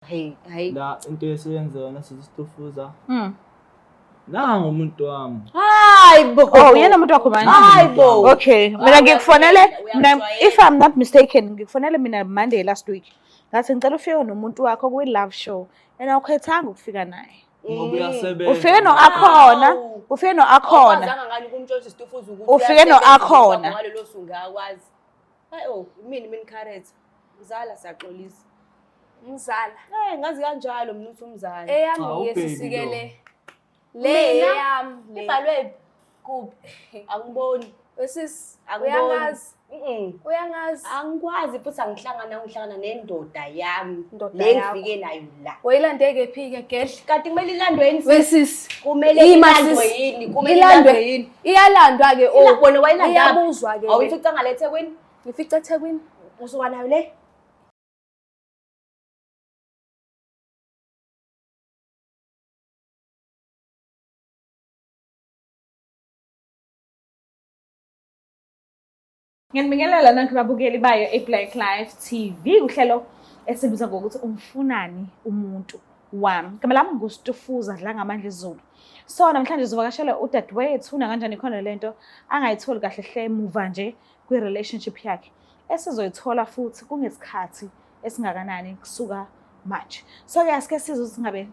Hey, hayi. La into esiyenza yona sisitufuza. Nangu umuntu wami. Hayi bo. Oh, uyena umuntu wakho manje? Hayi bo. Okay, mina ngikufonele mina Uyamjwayela. if I'm not mistaken ngikufonele mina Monday last week. Ngathi ngicela ufike nomuntu wakho kwi love show and awukhethanga ukufika naye. Ngoba uyasebenza. Ufike no Akhona, Hawu. ufike no Akhona. Awukwazanga ngani ukumtshela ukuthi Stufuza ukuthi Ufike uyasebenza no-Akhona. ngalelo suku ngakwazi. Hayi oh, mina mina carrot. Mzala siyaxolisa. Mzala. Eh, ngazi kanjalo mina uthi umzala. Cha, Eyami ubhebi yesisikele. lo. Le Mina? eyami le. Ibhalwe kuphi? Angiboni. Wesisi, Angiboni. uyangazi. Mhm. Uyangazi. Angikwazi futhi angihlangana ngihlangana nendoda yami. Indoda Le yakho. ngifike nayo la. Wayilande kephi ke gedle? Kanti kumele ilandwe yini? sis? Wesisi. Kumele Ima, ilandwe sis. yini? Kumele Ilandwe. ilandwe yini? Iyalandwa ke oh. Ila- wena wayilandaphi? Iyabuzwa ke. Awuyifica ngale eThekwini? Ngifica eThekwini. Usuka nayo le? Ngiyanibingelela nonke babukeli bayo eBlack Life TV uhlelo esibiza ngokuthi umfunani umuntu wami. Igama lami nguStufuza Dlangamandla Zulu. So namhlanje sizovakashela udadewethu nakanjani khona lento angayitholi kahle hle muva nje kwi-relationship yakhe. Esizoyithola futhi kungesikhathi esingakanani kusuka manje. So ke asike sizwe ukuthi ngabe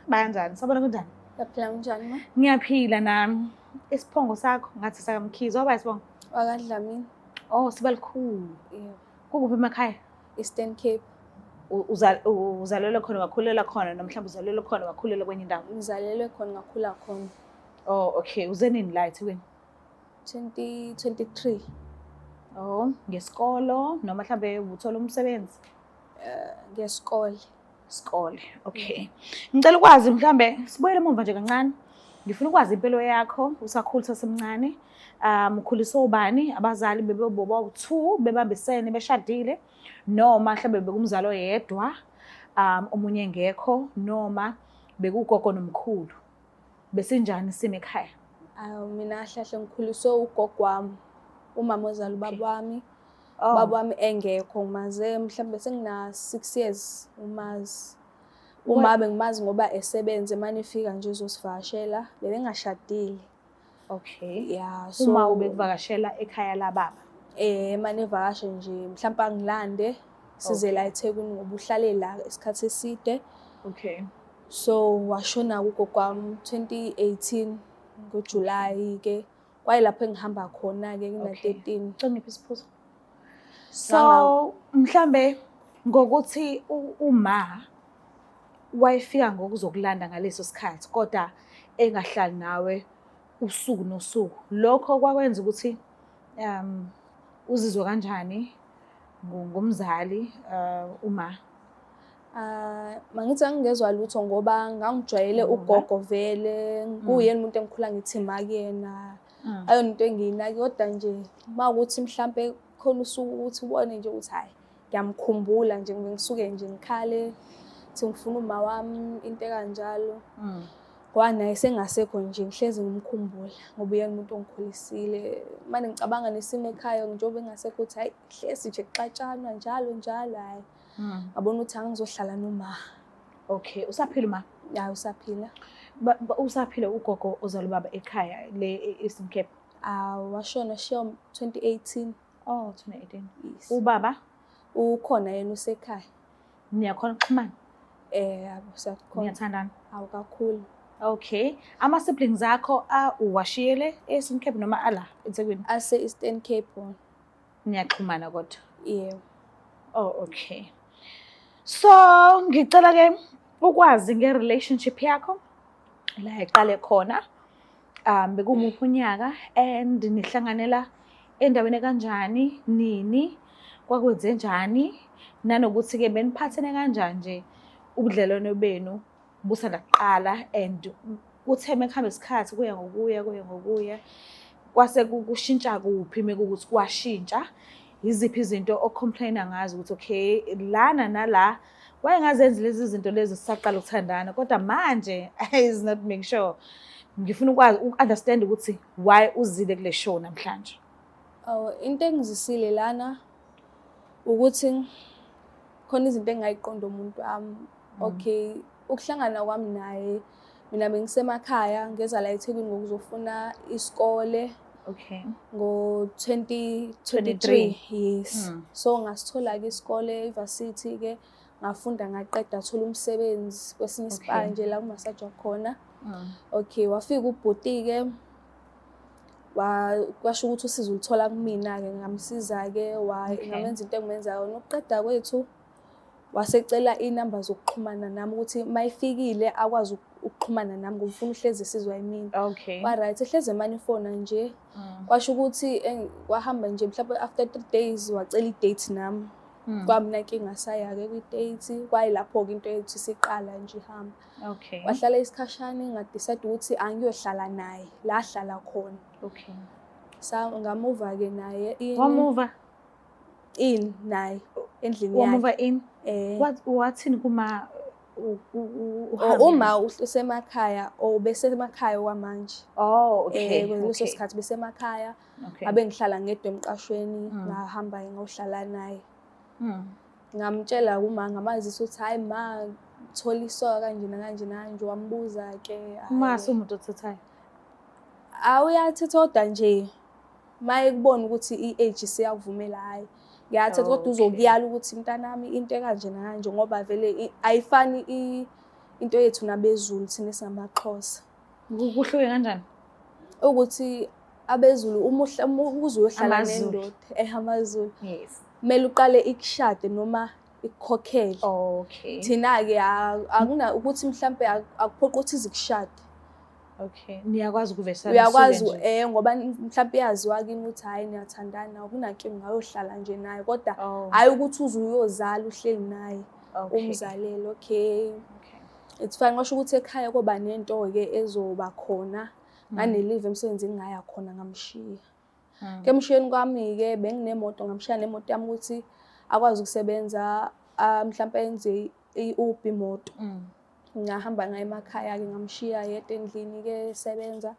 kanjani. Sabona kunjani? Yaphila kanjani ma? Ngiyaphila nami. Isiphongo sakho ngathi sakamkhize waba isibongo. WakaDlamini. Oh, siba likhulu. Yeah. Kukuphi emakhaya? Eastern Cape. Uzalelwe khona wakhulela khona noma mhlawumbe uzalelwe khona wakhulela kwenye indawo? Ngizalelwe khona ngakhula khona. Oh, okay. Uze nini la eThekwini? 2023. Oh, ngesikolo noma mhlawumbe uthola umsebenzi? Ngesikole. Isikole. Okay. Ngicela ukwazi mhlawumbe sibuyele emuva nje kancane. Ngifuna ukwazi impilo yakho usakhula usasemncane. Ukhuliswe ubani? Abazali bebebobawu-2 bebambisene beshadile noma mhlawumbe bekumzali oyedwa omunye engekho noma bekugogo nomkhulu. Besinjani isimo ekhaya? Awu mina kahle ngikhuliswe ugogo wami. Umama ozala ubaba wami. Oh. Ubaba wami engekho ngimaze mhlawumbe sengina 6 years umazi. Uma bengimazi ngoba esebenze manje efika nje uzosivakashela bebengashadile. Okay. Yeah, so Uma ubekuvakashela ekhaya lababa. Mane evakashe nje mhlawumbe angilande size la eThekwini ngoba uhlale la isikhathi eside. Okay. So washona ugogo wami 2018 ngoJuly ke. Kwayilapho engihamba khona ke ngina Okay. 13. Cela ngiphe isiphuzo. So mhlambe ngokuthi uma wayefika ngokuzokulanda ngaleso sikhathi kodwa engahlali nawe usuku nosuku, lokho kwakwenza ukuthi uzizwe kanjani ngomzali uma? Mangithi angingezwa lutho ngoba ngangijwayele ugogo vele, kuyena umuntu engikhula ngithi ma kuyena. Ayona into engiyinaki kodwa nje mawukuthi mhlambe khona usuku ukuthi ubone nje ukuthi hayi ngiyamkhumbula nje ngisuke nje ngikhale thi ngifuna uma wami into ekanjalo. Ngoba naye sengasekho nje ngihlezi ngimkhumbula ngoba uyena umuntu ongikhulisile. Manje ngicabanga nesimo ekhaya njengoba engasekho ukuthi hayi hlezi nje kuxatshanwa njalo njalo hayi. Ngabona ukuthi angizohlala noma. Okay, usaphila ma? Ya usaphila. Usaphila ugogo ozala ubaba ekhaya le e-Eastern Cape? Washona shiya 2018. Oh, 2018. Yes. Ubaba? Ukhona yena usekhaya. Niyakhona ukuxhumana? Yabo siyakhona. Niyathandana? Awu kakhulu. Okay. Ama siblings akho uwashiyele e-Eastern Cape noma ala eThekwini? Ase Eastern Cape wona. Niyaxhumana kodwa? Yebo. Oh, okay. So, ngicela ke ukwazi nge-relationship yakho la iqale khona. Bekumuphi unyaka and nihlanganela endaweni kanjani, nini, kwakwenze njani, nanokuthi ke beniphathene kanjani nje ubudlelwano benu busanda kuqala and kuthe mekuhamba isikhathi kuya ngokuya kuya ngokuya kwase kushintsha kuphi mekuwukuthi kwashintsha, yiziphi izinto ocomplaina ngazo ukuthi okay lana nala wayengazenzi lezi zinto lezi sisaqala ukuthandana kodwa manje is not make sure. Ngifuna ukwazi uku-understand ukuthi why uzile kule show namhlanje. Oh, into engizisile lana ukuthi khona izinto engingayiqonda umuntu wami. Okay, ukuhlangana kwami naye mina bengisemakhaya ngeza la eThekwini ngokuzofuna isikole. Ngo-2023, yes. So ngasithola-ke isikole e-varsity-ke, ngafunda ngaqeda, ngathola umsebenzi kwesinye ispa nje la kumasajwa khona. Okay, wafika ubhuti-ke, kwasho ukuthi usizo uluthola kumina-ke, ngamsiza-ke, ngamenza into engimenza yona. Ukuqeda kwethu wasecela iy'namba zokuxhumana nami ukuthi uma ifikile akwazi ukuxhumana nami ngoba ufuna uhlezi esizwa yimina. Kwa-right, ehlezi emane efona nje. Kwasho ukuthi kwahamba nje mhlawumbe after 3 days wacela i-date nami. Kwamna inkinga saya-ke kwi-date, kwayilapho-ke into yethu isiqala nje ihamba. Wahlala isikhashana, nga-decide ukuthi angiyohlala naye la ahlala khona. Ngamuva-ke naye in. Wamuva? In naye endlini yakhe. Wamuva in? Wathini kuma uhambe? Uma usemakhaya or besemakhaya kwamanje. Oh, okay, Leso okay. sikhathi besemakhaya. Ngabe ngihlala ngedwa emqashweni, ngahamba ngayohlala naye. Ngamtshela uma ngamazisa ukuthi hayi ma, thola isoka kanje nakanje nakanje, wambuza ke. Uma usumuntu othethayo. Awuyathetha kodwa nje maye kubona ukuthi i-age siyakuvumela, hayi. Ngiyathetha kodwa uzokuyala ukuthi mntanami into ekanje nakanje ngoba vele ayifani into yethu nabeZulu thina esingamaXhosa. Kuhluke kanjani? Ukuthi abeZulu uma ukuze uyohlala AmaZulu. nendoda, amaZulu. Yes. Kumele uqale ikushade noma ikukhokhele. Thina-ke akuna ukuthi mhlampe akuphoqi ukuthi izikushade. Niyakwazi ukuvesana Uyakwazi, nisuke nje. ngoba mhlampe iyaziwa kini ukuthi hhayi niyathandana, akunankinga ungayohlala nje naye, kodwa hhayi ukuthi uze uyozala uhleli naye, umzalele. Okay. It's fine, ngasho ukuthi ekhaya koba nento-ke ezoba khona, ngane-leave emsebenzini ngaya khona ngamshiya. Ke emshiyeni kwami-ke benginemoto, ngamshiya nemoto yami ukuthi akwazi ukusebenza, mhlampe enze i-Uber imoto. Ngahamba ngaye emakhaya-ke, ngamshiya yedwa endlini-ke esebenza.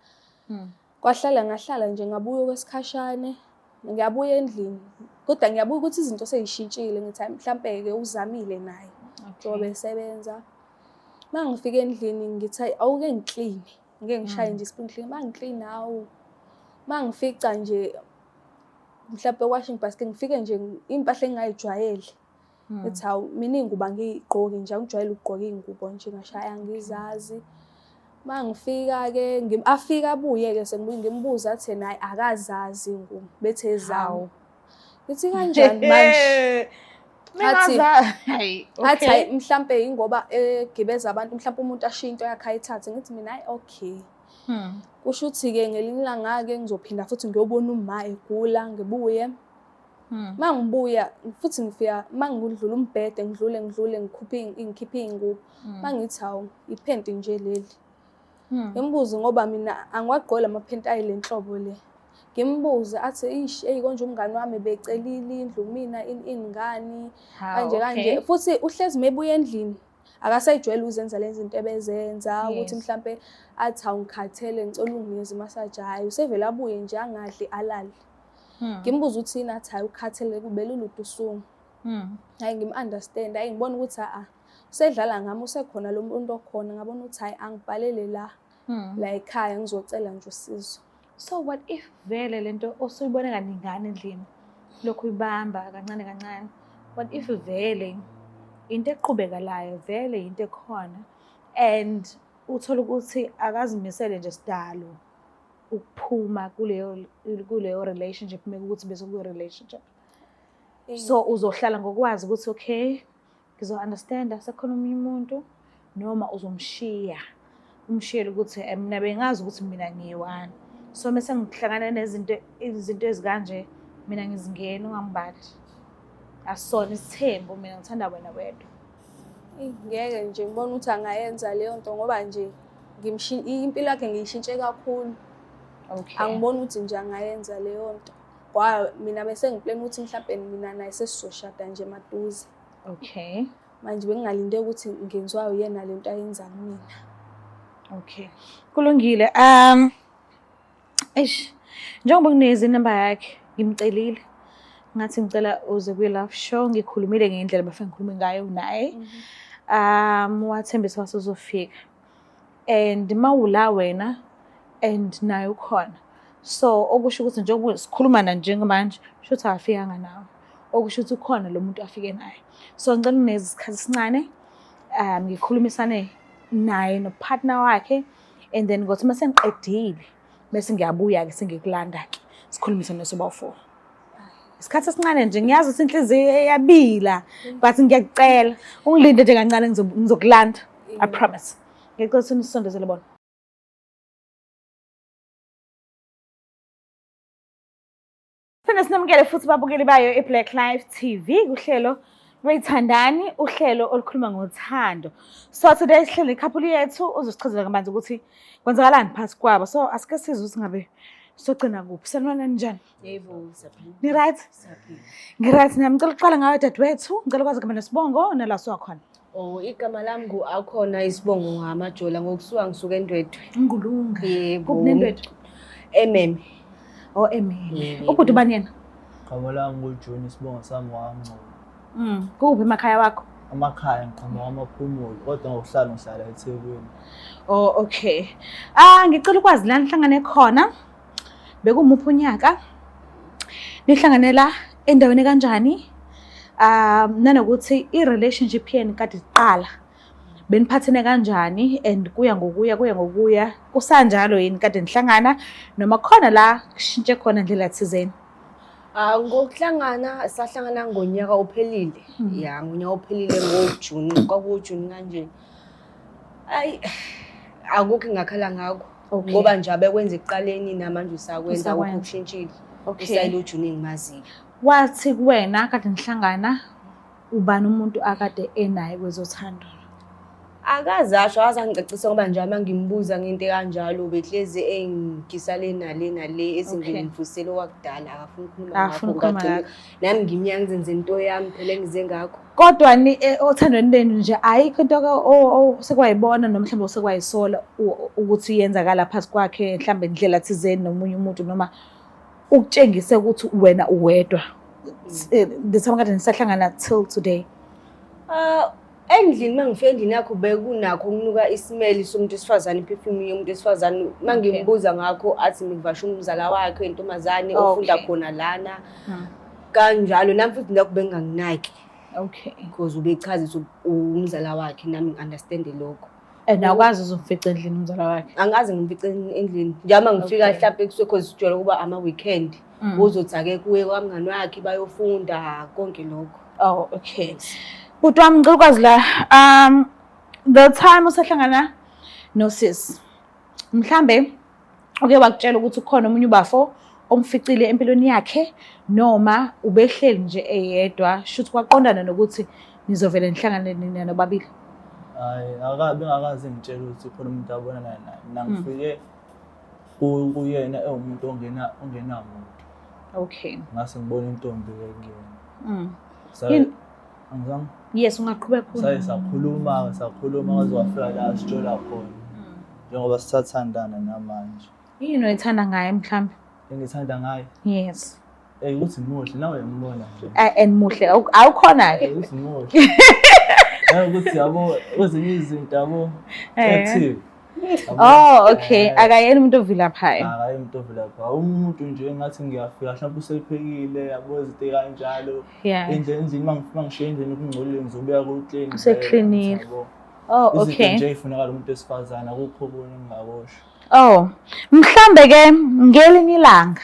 Kwahlala ngahlala nje ngabuya okwesikhashane, ngiyabuya endlini. Kodwa ngiyabuya ukuthi izinto sey'shintshile, ngithi hhayi mhlampe-ke uzamile naye njengoba esebenza. Uma ngifika endlini ngithi hhayi awuke ngikline, ngike ngishaye nje i-spring clean, uma ngikline hawu. Uma ngifica nje mhlampe washing basket, ngifike nje iy'mpahla engingay'jwayele. Ngithi hawu mina iy'ngubo angiy'gqoki nje, angijwayele ukugqoka iy'ngubo nje ngashaya angizazi. Uma ngifika-ke, afike abuye-ke sengibuye ngimbuze athi yena hhayi akazazi iy'ngubo, bethi ezami. Hawu. Ngithi kanjani manje? Athi, Hayi, athi okay. hhayi mhlampe yingoba egibeza abantu, mhlampe umuntu ashiye into yakhe ayithathe. Ngithi mina hhayi okay. Kusho ukuthi-ke ngelinye ilanga-ke ngizophinda futhi ngiyobona uma egula, ngibuye. Uma ngibuya futhi ngifika, uma ngidlula umbhede, ngidlule, ngidlule, ngikhiphe iy'ngubo. Uma ngithi hawu, iphenti nje leli. Ngimbuze ngoba mina angiwagqoki lamaphenti ayile nhlobo le. Ngimbuze athi, eish, eyi konje umngani wami becelile indlu kumina, ini, ini ngani, Hawu, kanje, kanje. okay. Futhi uhlezi mebuya endlini, akasayijwayele ukuzenza lezi zinto ebezenza, ukuthi mhlampe athi hawu ngikhathele, ngicela unginikeze imasaji, hhayi, usevele abuye nje angadli alale. Ngimbuze ukuthi yini, athi hhayi ukhathele kubelula udusungu. Hhayi ngim-understand, hhayi ngibona ukuthi a-a, usedlala ngami, usekhona lo muntu okhona, ngabona ukuthi hhayi angibhalele la ekhaya ngizocela nje usizo. So what if vele lento osuyibone kaningana endlini, lokhu uyibamba kancane kancane, what if vele into eqhubekalayo, vele into ekhona, and uthole ukuthi akazimisele nje sidalo ukuphuma kuleyo relationship, mekuwukuthi bese kuyi relationship. So uzohlala ngokwazi ukuthi okay, ngizo-understand-a sekukhona omunye umuntu, noma uzomshiya, umshiyele ukuthi mina bengazi ukuthi mina ngiyi-one. So mese ngihlangana nezinto, izinto ezikanje, mina ngizingeni ungangibali. Asisona isithembu, mina ngithanda wena wedwa. Eyi, ngeke nje ngibone ukuthi angayenza leyo nto ngoba nje impilo yakhe ngiyishintshe kakhulu. Angiboni ukuthi nje angayenza leyo nto. Kwa mina bese ngiplan ukuthi mhlampe mina naye sesizoshada nje maduze. Manje bengingalinde ukuthi ngenziwa uyena le nto ayenza kumina. Okay. Kulungile. Eish, njengoba nginezi inamba yakhe, ngimcelile. Ngathi ngicela uze kwi-love show, ngikhulumile ngendlela bafike ngikhulume ngayo naye. Wathembisa wathi uzofika. And mawula wena and naye ukhona. So okusho ukuthi njengoba sikhuluma na njengamanje, kusho ukuthi akafikanga nawe. Okusho ukuthi ukhona lo muntu afike naye. So ngicela ungineze isikhathi esincane ngikhulumisane naye no-partner wakhe and then ngothi uma sengiqedile bese ngiyabuya-ke sengikulanda-ke sikhulumisane sobawu-four. Isikhathi esincane nje, ngiyazi ukuthi inhliziyo iyabila, but ngiyakucela ungilinde nje kancane, ngizokulanda. I promise. Ngiyacela ukuthi nisondezele bona. Phinde sinamukele futhi babukeli bayo i-Black Life TV kuhlelo lwethandani, uhlelo olukhuluma ngothando. So today sihleli i-couple yethu uzosichazela kabanzi ukuthi kwenzakalani phakathi kwabo. So asike sizwe ukuthi ngabe sogcina kuphi. Sanibonani, njani? Yebo, siyaphila. Ni right? Siyaphila. Ngi-right nami. Ngicela ukuqala ngawe dadewethu. Ngicela ukwazi igama nesibongo nala usuka khona. Oh, igama lami ngu-Akhona, isibongo ngamaJola, ngokusuka ngisuka eNdwedwe. Ngulunga. Yebo. Kuphi neNdwedwe? Ememe. Oh, Ememe. Yebo. Ubhuti ubani yena? Gama lami nguJuni, isibongo sami wakwaNgcobo. Kuphi emakhaya wakho? Amakhaya ngiqhamuka kwaMaphumulo, kodwa ngokuhlala ngihlala eThekwini. Oh, okay. Ah, ngicela ukwazi la nihlangane khona. Bekumuphi unyaka? Nihlanganela endaweni kanjani? Nanokuthi i-relationship yenu kade iqala beniphathene kanjani and kuya ngokuya kuya ngokuya kusanjalo yini kade nihlangana noma khona la kushintshe khona ndlela thizeni? Ah, ngokuhlangana sahlangana ngonyaka ophelile. Ya, ngonyaka ophelile ngoJune, kwakuJune kanje. Ayi, akukho engakhala ngakho. Ngoba nje abekwenza ekuqaleni namanje usakwenza, akukho Usakwenza. okushintshile. Usayile uJune engimaziyo. Wathi kuwena kade nihlangana ubani umuntu akade enaye kwezothando? Akaze asho, akaze angicacise ngoba nje uma ngimbuza ngento kanjalo ubehlezi engigisa le nale nale ethi ngimvusele okwakudala, akafuni ukukhuluma Akafuni ngakho. ukukhuluma Ngagcina ngakho. nami ngimnyaka ngizenze into yami phela engize ngakho. Kodwa ni othandweni lenu nje ayikho into osekwayibona noma mhlawumbe osekwayisola ukuthi yenzakala phasi kwakhe mhlawumbe indlela thizeni nomunye umuntu noma ukutshengise ukuthi wena uwedwa. The time kade nisahlangana till today. Ah, endlini uma ngifika endlini yakho bekunakho ukunuka isimeli somuntu wesifazane, i-perfume yomuntu wesifazane. Uma ngimbuza ngakho athi ngivashe umzala wakhe intombazane ofunda khona lana. Kanjalo nami futhi lokho bengingakunaki. Because ubechaza ukuthi umzala wakhe, nami ngi-understand-e lokho. And awukwazi uzomfica endlini umzala wakhe? Angikaze ngimfice endlini. Njengoba ngifika mhlampe kusuke cause sijwayele ukuba ama-weekend. Uzothi ake kuye kwamngani wakhe bayofunda konke lokho. Oh, okay. Bhuti wami ngicela ukwazi la, the time usahlangana nosisi, mhlambe uke wakutshela ukuthi ukhona omunye ubafo omficile empilweni yakhe noma ubehleli nje eyedwa, shuthi kwaqondana nokuthi nizovele nihlangane nina nobabili? Hayi, akabe ngakaze ngitshele ukuthi khona umuntu abonana naye. Mina ngifike kuyena ewumuntu ongenamuntu. Ngase ngibone intombi ke kuyena. Angizange. Yes, ungaqhubeka khona. Saye sakhuluma, sakhuluma kwaze kwafika la sitshola khona. Njengoba sisathandana namanje. Yini oyithanda ngaye mhlambe? Engithanda ngaye? Yes. Ukuthi muhle, nawe uyambona nje. And muhle, awukhona ke. Ukuthi muhle. Ukuthi yabo kwezinye izinto yabo active. Oh, okay. Akayena umuntu ovilaphayo. Akayena umuntu ovilaphayo. Umuntu nje ngathi ngiyafika mhlawumbe usephekile yabo izinto kanjalo. Endlini uma ngishiya endlini kungcolile ngizobuya ku-clean. Useklinile. Yabo. Oh, Izinto okay. nje ezifunakala umuntu wesifazane akukho okunye engingakusho. Oh, mhlambe ke ngelinye ilanga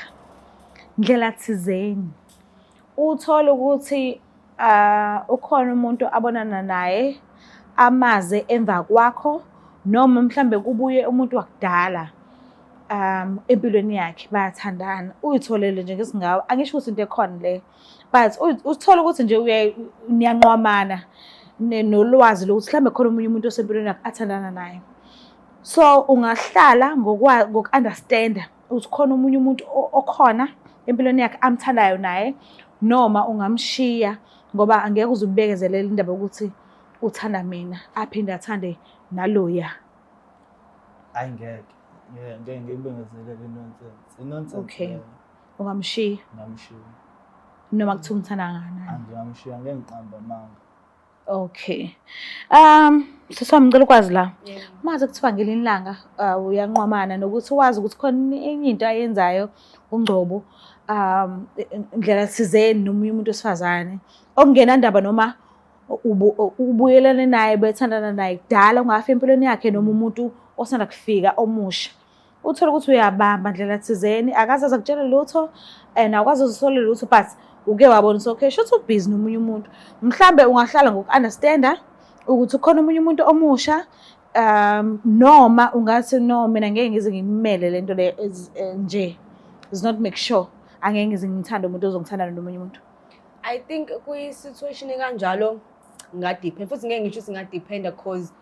ndlela thizeni uthole ukuthi ukhona umuntu abonana naye amaze emva kwakho noma mhlambe kubuye umuntu wakudala empilweni yakhe bayathandana, uyitholele nje ngesingawe. Angisho ukuthi into ekhona le, but uthole ukuthi nje niyanqwamana nolwazi lokuthi mhlambe khona omunye umuntu osempilweni yakhe athandana naye. So ungahlala ngoku-understand-a ukuthi khona omunye umuntu okhona empilweni yakhe amthandayo naye, noma ungamshiya ngoba angeke uze ubekezelele indaba yokuthi uthanda mina aphinde athande naloya. Hayi ngeke. Ngeke, ngeke ngikubekezelele i-nonsense. I-nonsense Okay. leyo. Ungamshiya? Ngingamshiya. Noma kuthiwa umthanda kangakanani? Angingamshiya, ngeke ngiqambe amanga. Okay. Sisi wami ngicela ukwazi la. Maze kuthiwa ngelinye ilanga uyanqwamana nokuthi wazi ukuthi khona enye into ayenzayo uNgcobo indlela thizeni nomunye umuntu wesifazane okungenandaba noma ubuyelane naye bethandana naye kudala ungafi empilweni yakhe noma umuntu osanda kufika omusha. Uthole ukuthi uyabamba ndlela thizeni akaze aze akutshele lutho and awukwazi uzisole lutho but uke wabona ukuthi okay shuthi ubhizi nomunye umuntu mhlambe ungahlala ngoku-understanda ukuthi ukhona omunye umuntu omusha noma ungathi no mina ngeke ngize ngimele lento le nje is not make sure angeke ngize ngithande umuntu ozongithandana nomunye umuntu. I think kwi-situation ekanjalo ngingadepend futhi ngeke ngisho ukuthi ngingadependa cause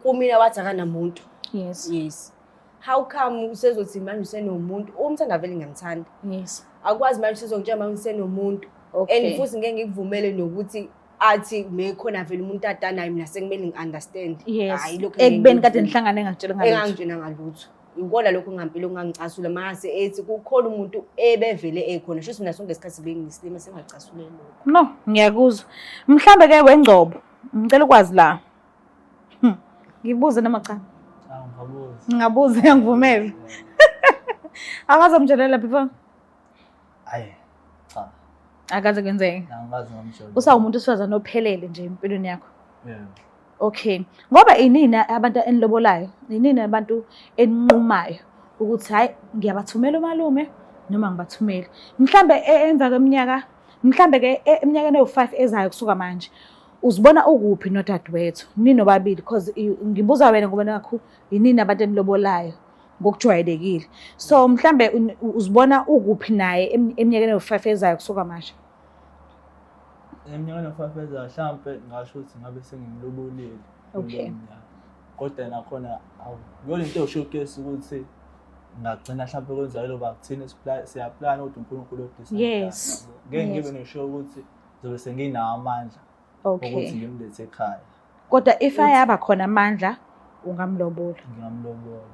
kumina wathi akanamuntu. Yes. Yes. How come usezothi manje usenomuntu? Umthanda vele ngiyamthanda. Yes. Akwazi manje usezongitshela manje usenomuntu. Okay. And futhi ngeke ngikuvumele nokuthi athi mekhona vele umuntu adanayo mina sekumele ngi-understand. Yes. Hhayi, lokho ngeke Ekubeni kade ngikuvumele. nihlangane engakutshela ngalutho. Engangitshela ngalutho. Ikona lokho ngampilo okungangicasula mase ethi kukhona umuntu ebevele ekhona shuthi mina sonke isikhathi bengisilima sengacasule lokho. No, ngiyakuzwa. Mhlambe ke wengcobo, ngicela ukwazi la. Ngibuze noma cha? Angibuze. Ngingabuza ngiyangivumela. Akaze umtshelela before? Hayi, cha. Akaze kwenzeke. Angikaze ngamtshela. Usawumuntu wesifazane ophelele nje empilweni yakho. Yebo. Okay. Ngoba inina abantu enilobolayo, inina abantu eninqumayo ukuthi hayi ngiyabathumela umalume noma ngibathumele. Mhlambe emva kweminyaka, mhlambe ke eminyakeni ewu-5 ezayo kusuka manje uzibona ukuphi nodadewethu ninobabili because ngibuza wena ngoba nakho inini abantu enilobolayo ngokujwayelekile. So mhlambe uzibona ukuphi naye eminyakeni ewu-5 ezayo kusuka manje? Eminyakeni ewu-5 ezayo mhlampe ngasho ukuthi ngabe sengimlobolile. Okay. Kodwa nakhona akuyona into ewushowcase ukuthi ngagcina mhlampe kwenzakele ngoba kuthina siyaplana ukuthi uNkulunkulu odecide. Yes. Ngeke ngibe neshow ukuthi ngizobe senginawo amandla Okay. ukuthi ngimlethe ekhaya. Kodwa if ayaba khona amandla ungamlobola. Ngingamlobola.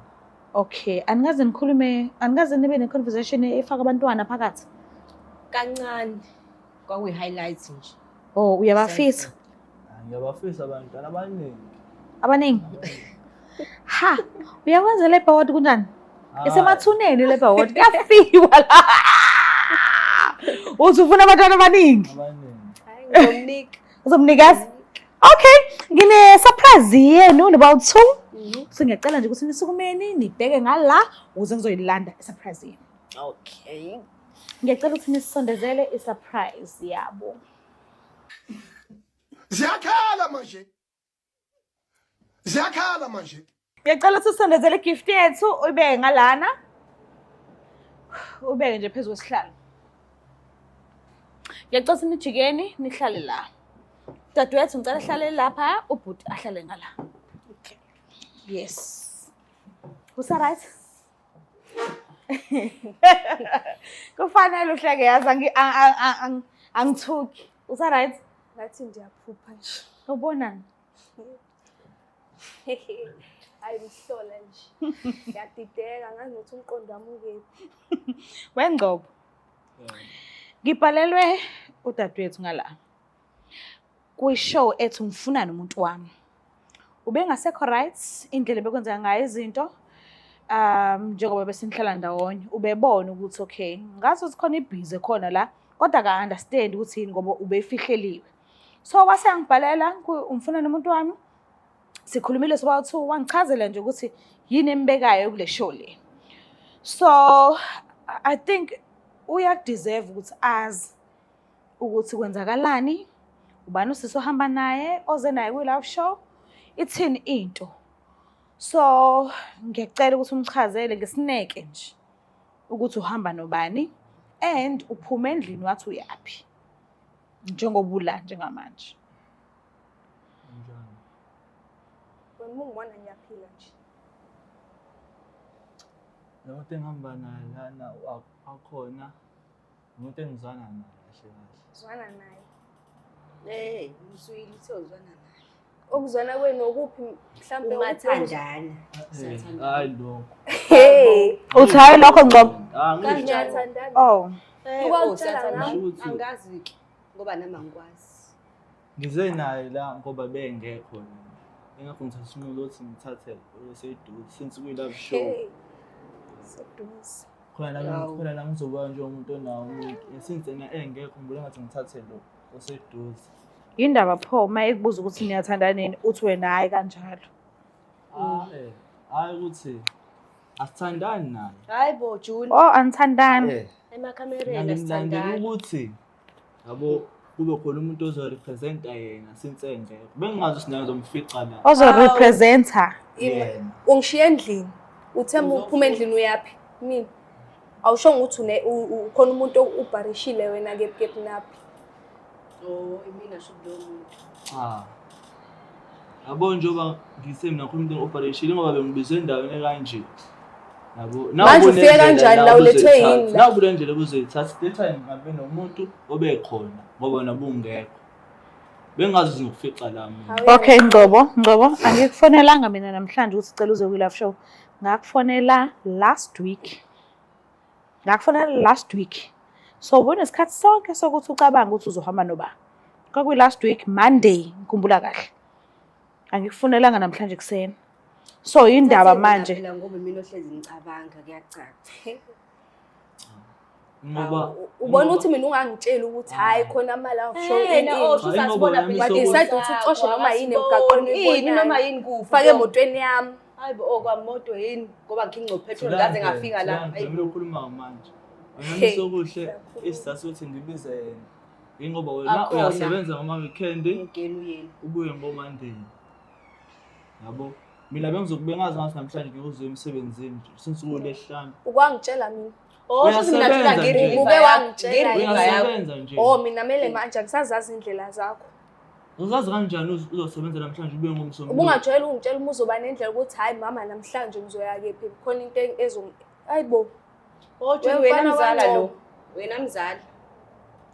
Okay, anikaze nikhulume, anikaze nibe ne-conversation efaka abantwana phakathi? Kancane kwakuyi-highlight nje. Oh, uyabafisa? Ngiyabafisa abantwana abaningi. Abaningi? Ha, uyakwenza le bhawodi kunjani? Isemathuneni le bhawodi, kuyafiwa la. Uthi ufuna abantwana abaningi? Abaningi. Hayi ngizomnika. Uzomnikeza? Okay, ngine surprise yenu noba u2. So ngiyacela nje ukuthi nisukumeni nibheke ngala ukuze ngizoyilanda i-surprise yenu. Okay. Ngiyacela ukuthi nisondezele i-surprise yabo. Ziyakhala manje. Ziyakhala manje. Ngiyacela ukuthi usondezele i-gift yethu uyibeke ngalana. Ubeke nje phezu kwesihlalo. Ngiyacela ukuthi nijikeni nihlale la. Dadewethu ngicela ahlale lapha, ubhuti ahlale ngala. Okay. Yes. Usa right? Kufanele uhleke yazi angithuki. Usa right? Ngathi ndiyaphupha nje. Ubonani? Hayi ngihlola nje. Ngiyadideka ngazi nokuthi umqondo wami ukephi. Wengcobo. Ngibhalelwe udadewethu ngala. Kwi-show ethi ngifunani umuntu wami. Ubengasekho right indlela ebekwenzeka ngayo izinto. Njengoba besinihlala ndawonye ubebona ukuthi okay ngathi ukuthi khona ibhizi khona la kodwa aka-understand ukuthi yini ngoba ubefihleliwe. So wase angibhalela umfuna nomuntu wami sikhulumile soba two wangichazela nje ukuthi yini embekayo kule show le. So I think uyakudeserve ukuthi azi ukuthi kwenzakalani, ubani usisi ohamba naye, oze naye kwi-live show, ithini into. So ngiyacela ukuthi umchazele ngesineke nje ukuthi uhamba nobani and uphume endlini wathi uyaphi njengoba ula njengamanje. Njani? Wena uma ungibona ngiyaphila nje. Lo muntu engihamba naye lana akhona umuntu engizwana naye kahle kahle. Uzwana naye. Eh, usuyile uthe uzwana naye. Ukuzwana kwenu okuphi mhlambe Umathandana. Hayi lokho. Hey. Uthi hayi lokho Ngcobo. Ah, ngisho. Ngiyathandana. Oh. Eh, Ukwakutshela oh, siyathandana. ngami? Angazi ke ngoba nami angikwazi. Ngize naye la ngoba bengekho mina. Ingakho ngithatha isinqumo sokuthi ngithathe oseduze since kuyi-love show. Hey. Seduze. Khona la Hawu. khona la ngizoba njengomuntu onawo umuntu. Since yena engekho ngibona ngathi ngithathe lo oseduze. Yindaba pho uma ekubuza ukuthi niyathandana nini uthi wena hhayi kanjalo. Ah, eh, hhayi ukuthi asithandani naye. Hayi bo June. Oh anithandani. Eh. Emakhamereni Mina ngimlandela asithandani. ukuthi yabo kube khona umuntu ozorepresenta yena since engekho. Bengingazi ukuthi naye uzomfica la. Ozorepresenta. Yena. Ungishiya endlini. Uthe uma uphuma endlini uyaphi? Mina. Awushongo ukuthi une khona umuntu ubharishile wena kephi kephi naphi. Oh, imina sho kulowo muntu. Cha. Yabo njengoba ngithe mina khona umuntu operation ngoba bengibizwe endaweni ekanje. Yabo. Manje ufike kanjani la, ulethwe yini la? Nawu kule ndlela obuzoyithatha. That time ngabe nomuntu obekhona ngoba wena bungekho. Bengazi ukuthi ngikufica la mina. Hawu, Okay Ngcobo, Ngcobo, angikufonelanga mina namhlanje ukuthi cela uze kwi-live show. Ngakufonela last week. Ngakufonela last week. So ubunesikhathi sonke sokuthi ucabange ukuthi uzohamba noba. Kwakuyi last week Monday, ngikhumbula kahle. Angikufonelanga namhlanje ekuseni. So indaba Thathe mina manje. phela ngoba mina ohlezi ngicabanga kuyacaca. Ngoba Ubona ukuthi mina ungangitsheli ukuthi hhayi khona ama-love show Eh, na, oh, ini. shuthi Hayi, ngoba asibona nami phela sokuthi- Decide ukuthi ucoshe noma yini emgaqweni Ini oyibonayo. noma yini kufa. Fake emotweni yami. Hayi bo, oh kwamoto yini ngoba ngikhe ngophetrol ngaze ngafika la. Hayi Mina ukhuluma manje. Wena Hey. sokuhle isizathu sokuthi ngibize yena. Ingoba wena Akhona. uyasebenza ngama weekend ngene uyeni. ubuye ngoMonday. Yabo. Mina bengizokube ngazi ngathi namhlanje ngikuze emsebenzini nje since kulesihlanu. Ukwangitshela mina. Oh, shuthi mina Uyasebenza thula nje. ngiriva. Uke wangitshela Ngiriva yakho. Uyasebenza nje. Oh mina mele manje angisazazi indlela zakho. Uzazi kanjani uzosebenza namhlanje ubuye ngomsombuluko? Ubungajwayele ungitshela uma uzoba nendlela ukuthi hhayi mama namhlanje ngizoya kephi khona into ezo hayi bo. Oh, June Wena wena mfana mzala lo. wangcobo. Wena mzala.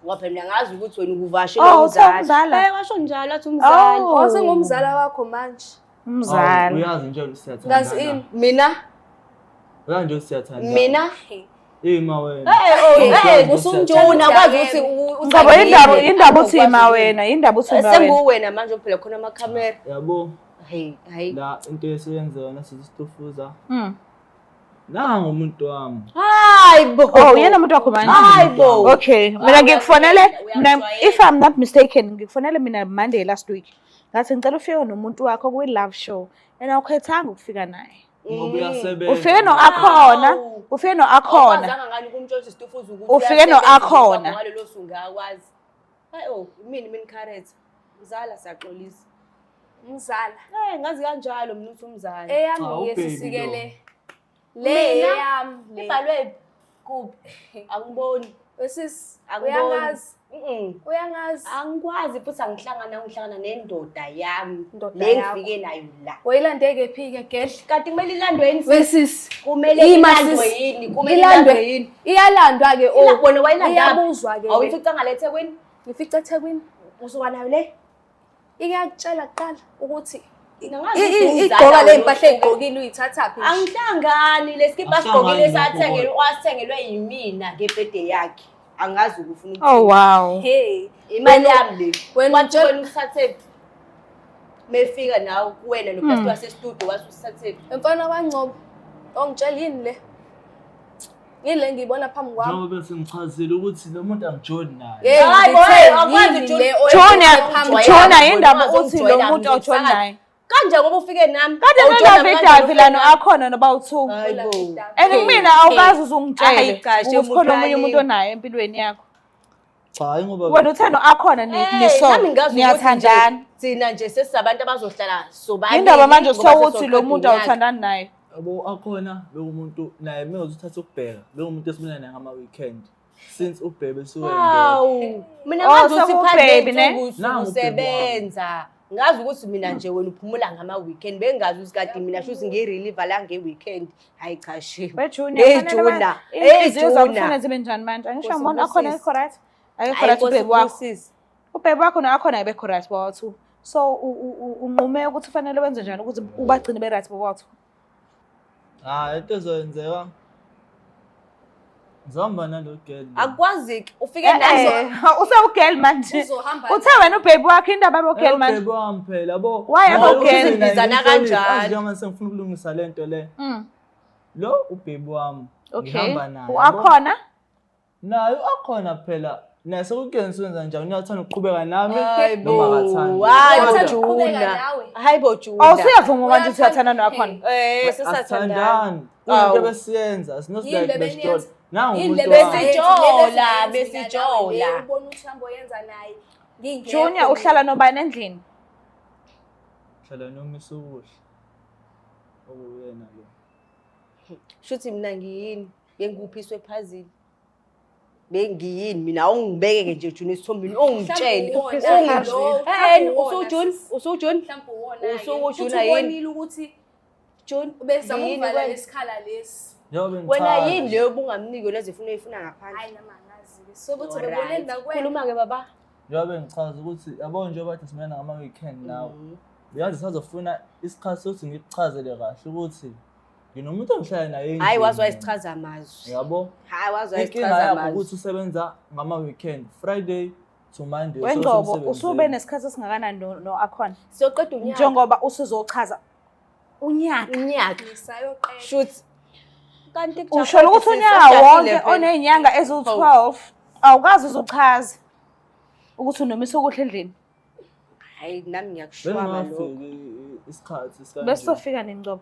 Ngoba phela mina ngazi ukuthi wena ukuvashela Oh, uthe umzala? Eh, washo njalo athi umzala. Oh. Oh sengumzala wakho manje. Awu, Umzala. Uyazi nje Ngazi siyathandana. ini? Mina Uyazi nje siyathandana. mina Ima wena. Eh, oh, eh, Usungitshela June akwazi ukuthi Ngcobo indaba indaba uthi ima wena, indaba uthi ima wena. Senguwena manje phela khona amakhamera. Yabo Hey, hayi. la into esiyenzeka nasisitufuza. Mm. Nangu umuntu wami. Hayi bo. Oh, yena umuntu wakho manje. Hayi bo. Okay, mina ngikufonele mina Uyangijwayela. if I'm not mistaken ngikufonele mina Monday last week. Ngathi ngicela ufike nomuntu wakho kwi love show. And awukhethanga ukufika naye. Ngoba uyasebenza. Ufike no Akhona, Hawu. ufike no Akhona. Awukwazanga ngani ukumtshela ukuthi Stufuza ukuthi Ufike uyasebenza no-Akhona. ngalelo suku ngakwazi. Hayi oh, mina mina carrot. Mzala siyaxolisa. Umzala. Eh, ngazi kanjalo mina uthi umzala. Cha, Eyami ubhebi yesisikele. lo. Le Mina? eyami le. Ibhalwe kuphi? Angiboni. Wesisi Angiboni. uyangazi. Mm. Uyangazi. Angikwazi futhi angihlangana ngihlangana nendoda yami. Indoda Le yakho. ngifike nayo la. Wayilande kephi-ke gedle? Kanti kumele ilandwe yini? sis? Wesisi. Kumele Ima, ilandwe sis. yini? Kumele Ilandwe. ilandwe yini? Iyalandwa-ke oh. Ila- Wena wayilanda. Iyabuzwa-ke. Awuyifica ngale eThekwini? Ngifica eThekwini. Usuka nayo le? Iyakutshela kuqala ukuthi Ngingazi ukuthi umzala igqoka le wena mpahla usuke- eyigqokile uyithathaphi nje? Angihlangani leskipa Asihlangani asigqokile lokho sathengelwe wasithengelwe yimina ngebhede yakhe. Angazi ukufuna ukuthini. Oh wow. Hey. Imali yami le. Wena Wathi utshela- wena usithathe mefika nawe kuwena nopastor wasestudio wathi usithathe. Mfana kaNgcobo, ongitshela yini le? Yini le ngiyibona phambi kwami? Njengoba bese ngichazile ukuthi lo muntu angijoli naye. Hey, Hayi bo, ngithe hey, awukwazi yini June. le Junior, oyibona phambi kwami? Junior indaba uthi lo muntu ojoli naye. Kanje ngoba ufike nami. Kade awujona nina kanjani davi ufike lano nami? akhona noba u2. Hayi bo. And kumina awukazi uzungitshele Hayi cha, ukuthi khona omunye shame umuntu onaye empilweni yakho. Cha ingoba Wena uthe no akhona ni Hey, niso nami ngazi ukuthi niyathandana. nje Thina nje sesisabantu abazohlala sobabili. Indaba manje ngoba sewuthi lo sesoqeda muntu unyaka. awuthandani naye. yabo akhona bekumuntu naye mengizothatha ukubheka bekumuntu esibona naye ngama weekend since ubhebe suke ngekho. Hawu. Mina Oh, ngazi ukuthi sewubhebi, phandle ne? insuku Nangu ubhebi usebenza. Ngazi ukuthi mina nje wena uphumula ngama weekend bengazi ukuthi kade mina shuthi ngirelieve la nge weekend. Hayi cha shame. We Junior, Hey kufanele Junior. Hey inhliziyo zakho Junior. kufanele zibe njani manje? Angisho Nkosi ngibona akhona Busisi. akekho right. Akekho Hayi right Nkosi ubhebi wakho. Busisi. Ubhebi wakho nakhona ayibekho right bowa-two. So unqume ukuthi kufanele wenze njani ukuthi ubagcine be right bowa-two. Ah into ezoyenzeka. Ngihamba nalo girl. Akwazeki ufike Eh, nazo. eh, usewugirl manje. Uzohamba Uthe wena ubaby wakho indaba yabo-girl manje. Baby wami phela yabo. Why Ngoba abo girl? ukuthi mina Bizana ngimhloniphe, kanjalo. azi njengoba sengifuna ukulungisa lento le. Lo ubaby wami. Okay. Ngihamba naye. yabo. Akhona? Naye akhona phela. Naye sekukeni senza njani? Uyathanda ukuqhubeka nami Hayi noma bo. akathandi. Hayi bo Uyathanda ukuqhubeka Juna. nawe? Hayi bo Juna. Awusuyavuma manje ukuthi uyathanda no-Akhona? Eh sesathandana. Asithandani. Kuyinto Awu. ebesiyenza. Sinosi Yini like le besijola. beniyenza? Nangu Yini le umuntu wami. Besijola, besiyenza? besijola. Le ubona ukuthi uhambe uyenza naye. Ngingekho Junior uhlala nobani endlini? Hlala noma isukuhle. Okuyena lo. Shuthi mina ngiyini? Bengikuphiswe phazili. Bengiyini mina awungibeke nje June esithombeni ungitshele. Mhlawumbe uwona lo, Eh mhlawumbe uwona, usujun sis. usujun Mhlawumbe uwona-ke. Usuku Futhi Juna yini? ubonile ukuthi June ubezama yini ukuvala wena? lesikhala lesi. Njengoba Wena bengichaza. yini leyo obungamniki yona ezifuna uyifuna ngaphandle? Hayi nami angazi-ke. So ukuthi beboneni nakuwena. Khuluma ke baba. Njengoba bengichaza ukuthi yabo njengoba kade simena ngama-weekend nawe. Uyazi sazofuna isikhathi sokuthi ngikuchazele kahle ukuthi nginomuntu engihlala naye endlini. Hayi wazi wayichaza amazwi. Yabo. Hayi wazi Inkinga wayichaza yakho amazwi. ukuthi usebenza ngama-weekend, Friday to Monday. Wengcobo ususemsebenzini. usube nesikhathi esingakanani no-Akhona? Siyoqeda unyaka. Njengoba usuzochaza unyaka. Unyaka. Ngisayoqeda. Shuthi kanti Usho ukuthi unyaka wonke oney'nyanga eziwu-12 awukazi uzochaza ukuthi unomisa okuhle endlini. Hayi nami ngiyakushwama lokho. Bengingafiki isikhathi esikanje. Besizofika nini Ngcobo?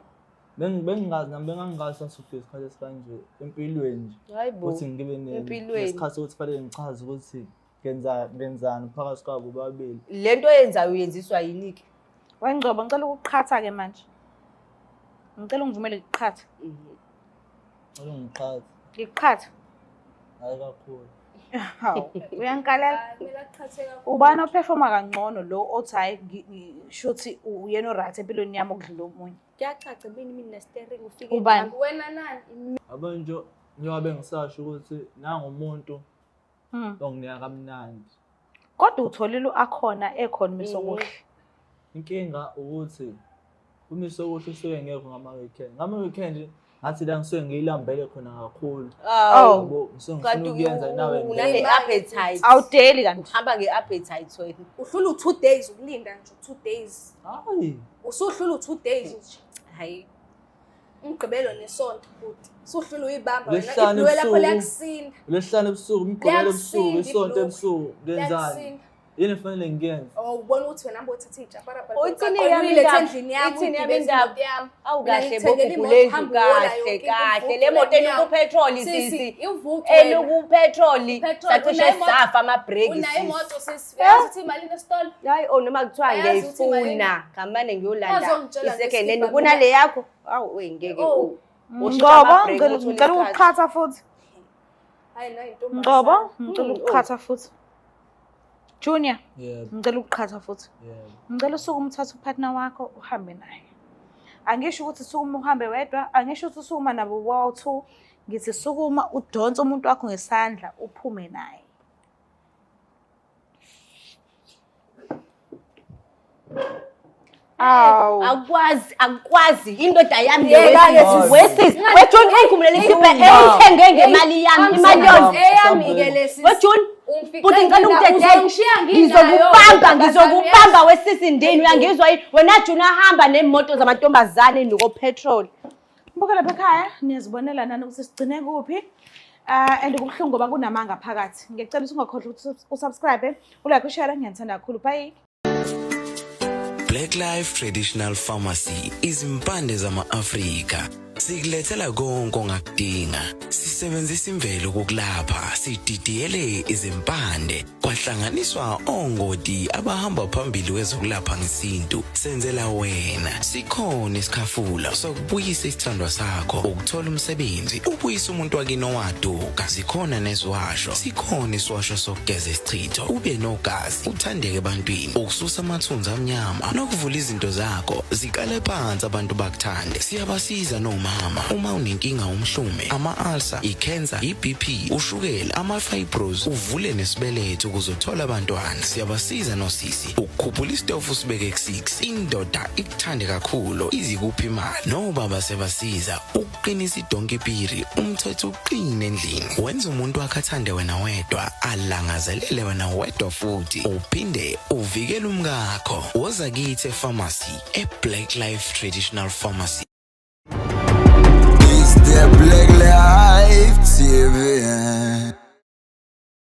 Bengingazi nami bengangazi sasofika isikhathi esikanje empilweni nje. Hayi bo. Ukuthi ngibe Empilweni. nesikhathi sokuthi fanele ngichaze ukuthi ngenza ngenzani phakathi kwabo bobabili. Lento oyenzayo uyenziswa yini ke? Wengcobo ngicela ukuqhatha-ke manje. Ngicela ungivumele ngikuqhathe. Ngicela ungiqhathe. Ngikuqhathe. Hayi kakhulu. Hawu, uyangigalela. Hayi, kumele aqhathe kakhulu. Ubani ophefoma kangcono lo othi hhayi shuthi uyena o-right empilweni yami okudlula omunye? Kuyacaca mina mina steering ufike Ubani? nami. Wena nani? Yabo nje njengoba bengisasho ukuthi nangumuntu onginika kamnandi. Kodwa utholile u-Akhona ekhona uMisokuhle. Inkinga ukuthi uMisokuhle usuke ngekho ngama-weekend. Ngama-weekend ngathi la ngisuke ngiyilambele khona kakhulu. Awu. Yabo ngisuke ngifuna Kanti ukuyenza nawe unale ngeke. appetite. Awudeli kanti. Uhamba nge-appetite wena. Uhlula u-2 days ukulinda nje u-2 days. Hayi. Usuhlula u-2 days nje. Hayi. Umgqibelo nesonto futhi. Usuhlula uyibamba wena. Lwesihlanu Ibhluwe lakho ebusuku. liyakusinda. Lwesihlanu ebusuku, umgqibelo ebusuku, Liyakusinda isonto ibhluwe. ebusuku, ngenzani? Liyakusinda. Yini efanele ngiyenze? Oh, ubona ukuthi wena hamba uthatha iy'tshaparapa. Uthini Uqaqonile yami indaba? endlini yami, Ithini yami ugibeze indaba? imoto yami. Awu Mina kahle ngikuthengele bo imoto, Gugulethu, hamba uyola kahle yonke into, kahle. uvuke Le moto emnyango. enuka upetroli Sisi, sisi. ivuke wena. Enuka upetroli. Petrol, Sacishe unayo imoto? safa amabhreki Unayo sisi. imoto sisi. Uyazi ukuthi imalini esitolo? Hayi oh noma kuthiwa Uyazi ukuthi imalini? ngiyayifuna ngamane ngiyolanda Wazongitshela i-second hand ngesikibha kunale yakho. Awu we ngeke Oh. ushintshe Ngcobo, amabhreki ngicela uthole ngicela isikhathi. ukuqhatha futhi. Hayi nayi intombazane. Ngcobo, ngicela ukuqhatha futhi. Junior, Yebo, ngicela ukuqhatha futhi. yebo. Ngicela usukume uthathe upartner wakho uhambe naye. Angisho ukuthi sukuma uhambe wedwa, angisho ukuthi sukuma nabo bowu-two. Ngithi sukuma udonse umuntu wakho ngesandla uphume naye. Awu. Akwazi akwazi indoda yami Yeka-ke sisi. wesisi. Wejune ungikhumulele isiphe engithenge ngemali yami imali yonke. Eyami-ke le sisi. Wejune Ungifice futhi ngicela ngina- ungidedele. uzongishiya nginayo. Ngizokubamba ngizokubamba wesisi ndini uyangizwa yini? Wena June ahamba nemoto zamantombazane nuko petrol. Buka lapha ekhaya niyazibonela nani ukuthi sigcine kuphi. And kubuhlungu ngoba kunamanga phakathi. Ngiyacela ukuthi ungakhohlwa ukuthi usubscribe, ulike, ushare, ngiyanithanda kakhulu. Bye. Black Life Traditional Pharmacy izimpande zama-Afrika sikulethela konke ongakudinga. Sisebenzisa imvelo ukukulapha, sididiyele izimpande kwahlanganiswa ongoti abahamba phambili kwezokulapha ngesintu. Senzela wena sikhona isikhafula sokubuyisa isithandwa sakho, ukuthola umsebenzi, ubuyisa umuntu wakini owaduka. Zikhona neziwasho, sikhona isiwasho sokugeza isichitho, ube nogazi, uthandeke ebantwini, ukususa amathunzi amnyama nokuvula izinto zakho ziqale phansi abantu bakuthande. Siyabasiza noma ungumama uma unenkinga umhlume, ama-ulcer, i-cancer, i-BP, ushukela, ama-fibros, uvule nesibeletho ukuze uthole abantwana. Siyabasiza nosisi ukukhuphula isitofu usibeke ku-6, indoda ikuthande kakhulu izikuphi imali. Nobaba sebasiza ukuqinisa idonki piri, umthetho uqine endlini, wenza umuntu wakhe athande wena wedwa, alangazelele wena wedwa, futhi uphinde uvikele umkakho. Woza kithi e-pharmacy, e-Black Life Traditional Pharmacy.